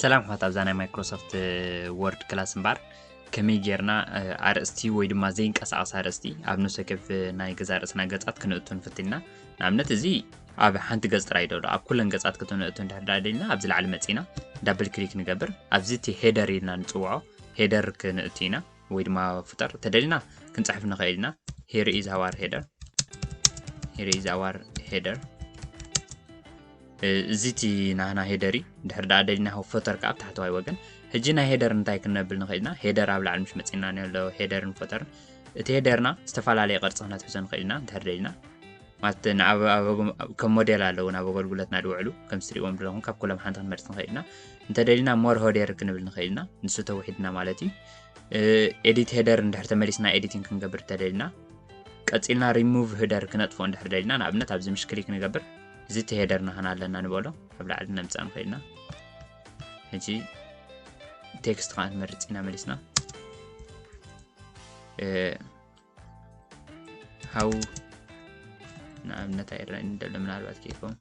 ሰላም ኣሕዋት፣ ኣብዛ ናይ ማይክሮሶፍት ወርድ ክላስ እምበር ከመይ ጌርና ኣርእስቲ ወይ ድማ ዘይንቀሳቐስ ኣርእስቲ ኣብ ነፍሲ ወከፍ ናይ ገዛ ርእስና ገጻት ክነእቱ ንፍትን ኢና። ንኣብነት እዚ ኣብ ሓንቲ ገጽ ጥራይ ዶ ኣብ ኩለን ገጻት ክተነእቱ እንድሕር ደኣ ደሊና ኣብዚ ላዕሊ መጺና ዳብል ክሊክ ንገብር። ኣብዚ እቲ ሄደር ኢልና ንጽውዖ ሄደር ክነእቱ ኢና ወይ ድማ ፉተር ተደሊና ክንጽሕፍ ንኽእል ኢና። Here is our header. Here is our header. እዚ እቲ ናህና ሄደር እዩ። ድሕር ደኣ ደሊና ፉተር ከኣ ኣብ ታሕተዋይ ወገን። ሕጂ ናይ ሄደር እንታይ ክነብል ንኽእል ኢና? ሄደር ኣብ ላዕሊ ምሽ መጺና ንሎ ሄደርን ፉተርን። እቲ ሄደርና ዝተፈላለየ ቅርጺ ክነትሕዞ ንኽእል ኢና እንድሕር ደሊና። ማለት ንኣብ- ኣብ ኣጎ- ከም ሞዴል ኣለዉ ናብ ኣገልግሎትና ዝውዕሉ ከም ትሪእዎም ዘለኹም ካብ ኩሎም ሓንቲ ክንመርጽ ንኽእል ኢና። እንተደሊና ሞር ሆደር ክንብል ንኽእል ኢና። ንሱ ተውሒድና ማለት እዩ። ኤዲት ሄደር እንድሕር ተመሊስና ኤዲቲንግ ክንገብር እንተደሊና ቀጺልና ሪሙቭ ሄደር ክነጥፍኦ እንድሕር ደሊና ንኣብነት ኣብዚ ምሽ ክሊክ ንገብር። እዚ እቲ ሄደር ናህና ኣለና ንበሎ ኣብ ላዕሊ ነምጻእ ንኽእል ኢና። ሕጂ ቴክስት ከዓ ንመርጽ ኢና መሊስና። ሃው ንኣብነት ኣይረኣይን ደሎ ምናልባት ኬድኩም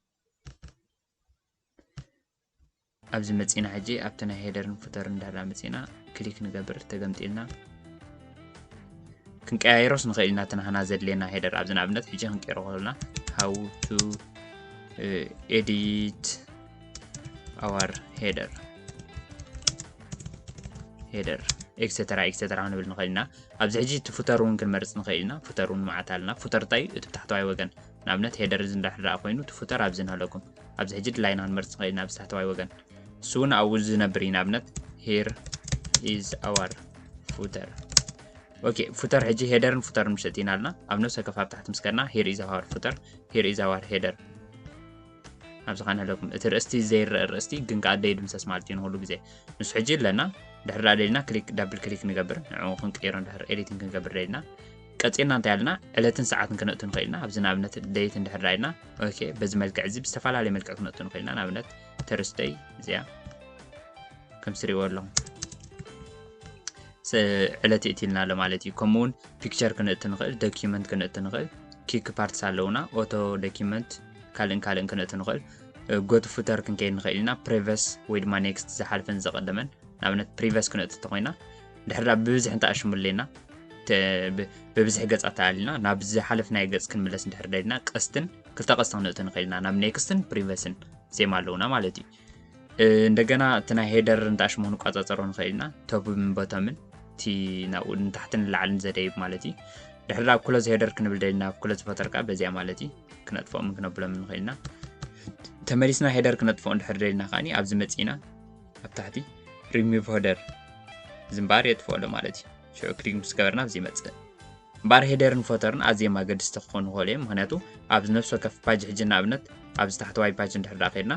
ኣብዚ መጺና ሕጂ ኣብቲ ናይ ሄደርን ፉተርን ዳራ መጺና ክሊክ ንገብር ተገምጢልና ክንቀያየሮስ ንኽእል ኢና። እቲ ናህና ዘድልየና ሄደር ኣብዚ ንኣብነት ሕጂ ክንቀይሮ ከሎና how to edit our header header ኤክሴተራ ኤክሴተራ ክንብል ንኽእል ኢና። ኣብዚ ሕጂ እቲ ፉተር እውን ክንመርጽ ንኽእል ኢና። ፉተር እውን መዓት ኣለና። ፉተር እንታይ እዩ? እቲ ብታሕተዋይ ወገን ንኣብነት ሄደር እዚ እንዳሕር ደኣ ኮይኑ እቲ ፉተር ኣብዚ ንሃለኩም ኣብዚ ሕጂ ድላይና ክንመርጽ ንኽእል ኢና ኣብዚ ታሕተዋይ ወገን እሱ እውን ኣብኡ ዝነብር እዩ። ንኣብነት here is our footer። ኦኬ ፉተር ሕጂ ሄደርን ፉተርን ምሸጥ ኢና ኣለና። ኣብ ነፍሰ ከፍ ኣብ ታሕቲ ምስ ከድና here is our footer፣ here is our header ኣብዚ ኸዓ ንህለኩም እቲ ርእስቲ ዘይረአ ርእስቲ ግን ከዓ ደይድምሰስ ማለት እዩ ንኹሉ ግዜ። ንሱ ሕጂ ኣለና ድሕር ደኣ ደሊና ክሊክ ዳብል ክሊክ ንገብር ንዕኡ ክንቀይሮ እንድሕር ኤዲቲንግ ክንገብር ደሊና ቀጺልና እንታይ ኣለና ዕለትን ሰዓትን ክነእቱ ንኽእል ኢና። ኣብዚ ንኣብነት ደይት እንድሕር ደኣ ኢልና ኦኬ በዚ መልክዕ እዚ ብዝተፈላለየ መልክዕ ክነእቱ ንኽእል ኢና። ንኣብነት ተርስደይ እዚኣ ከም ትሪእዎ ኣለኹም ዕለት የእትልና ኣሎ ማለት እዩ። ከምኡ እውን ፒክቸር ክነእቱ ንኽእል፣ ዶኪመንት ክነእቱ ንኽእል፣ ኪክ ፓርትስ ኣለውና፣ ኦቶ ዶኪመንት ካልእን ካልእን ክነእቱ ንኽእል። ጎቱ ፉተር ክንከይድ ንኽእል ኢና፣ ፕሪቨስ ወይ ድማ ኔክስት ዝሓልፈን ዘቐደመን ንኣብነት ፕሪቨስ ክነእቱ እንተኾይና ድሕር ደኣ ብብዝሒ እንተኣሽሙ ኣለና ብብዝሒ ገጻት ተኣሊና ናብ ዝሓለፍናዮ ገጽ ክንምለስ እንድሕር ደሊና ቀስትን ክልተ ቀስቲ ክነእቱ ንኽእል ኢና ናብ ኔክስትን ፕሪቨስን ዜማ ኣለውና ማለት እዩ። እንደገና እቲ ናይ ሄደር እንተኣሽሙ ክንቋጻጸሮ ንኽእል ኢና ቶፕን ቦተምን እቲ ናብኡ ንታሕትን ንላዕልን ዘደይብ ማለት እዩ። ድሕር ደኣ ኩሎ ዝሄደር ክንብል ደሊና ኩሎ ዝፈተር ከዓ በዚኣ ማለት እዩ ክነጥፍኦምን ክነብሎምን ንኽእል ኢና። ተመሊስና ሄደር ክነጥፍኦ እንድሕር ደሊና ከዓኒ ኣብዚ መጺእና ኣብ ታሕቲ ሪሙቭ ሄደር ዝምባር የጥፍኦ ኣሎ ማለት እዩ። ሽዑ ክሊክ ምስ ገበርና ኣብዚ ይመጽእ። እምበኣር ሄደርን ፎተርን ኣዝዮም ኣገድስቲ ክኾኑ ይኽእሉ እዮም። ምኽንያቱ ኣብ ነፍሲ ወከፍ ፓጅ ሕጂ ንኣብነት ኣብዚ ታሕተዋይ ፓጅ እንድሕር ደኣ ከድና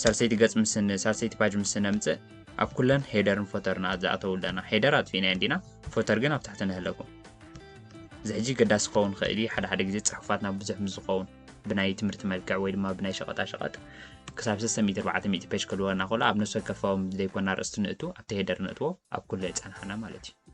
ሳልሰይቲ ገጽ ምስ ሳልሰይቲ ፓጅ ምስ ነምጽእ ኣብ ኩለን ሄደርን ፎተርን ዝኣተው ኣለና። ሄደር ኣጥፊእናዮ እንዲና፣ ፎተር ግን ኣብ ታሕቲ ንህለኩም። እዚ ሕጂ ገዳሲ ክኸውን ይኽእል እዩ። ሓደ ሓደ ግዜ ጽሑፋትና ብዙሕ ምስ ዝኸውን ብናይ ትምህርቲ መልክዕ ወይ ድማ ብናይ ሸቐጣ ሸቐጥ ክሳብ ሰለስተ ሚእቲ ኣርባዕተ ሚእቲ ፔጅ ክልወና ከሎ ኣብ ነፍሲ ወከፎም ዘይኮና ኣርእስቲ ንእቱ ኣብቲ ሄደር ንእትዎ ኣብ ኩሉ የጸንሓና ማለት እዩ።